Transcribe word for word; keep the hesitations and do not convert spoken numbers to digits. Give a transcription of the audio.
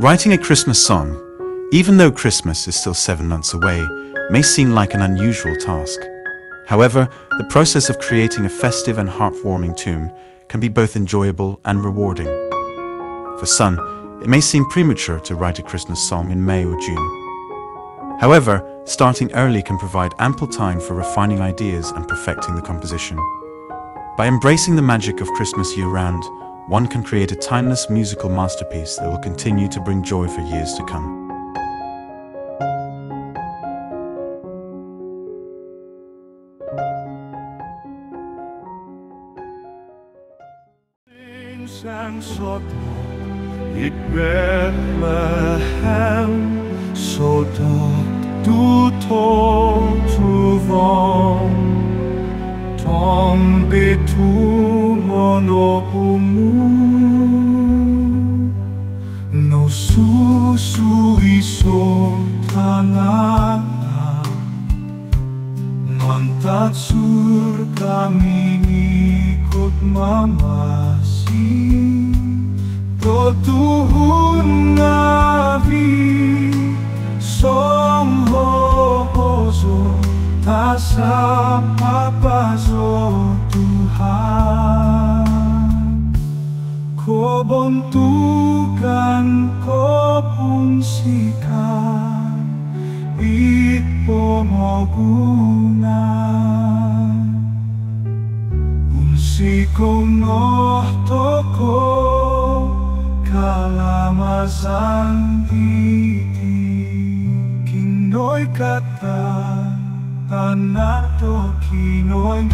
Writing a Christmas song, even though Christmas is still seven months away, may seem like an unusual task. However, the process of creating a festive and heartwarming tune can be both enjoyable and rewarding. For some, it may seem premature to write a Christmas song in May or June. However, starting early can provide ample time for refining ideas and perfecting the composition. By embracing the magic of Christmas year round, one can create a timeless musical masterpiece that will continue to bring joy for years to come. Sang sodop id Bethlehem, sodop tutotuvong, tongobitua no umu, nosusu iso tanak. Mantad surga mingikut mamasi, do tuhun ngaavi, songohozo, tasab apazo Tuhan. Kobontugan, kopounsikaan id pomogunan. Unsikou no tokou kalamazan diti, Kinoingan, Tanak do Kinoingan.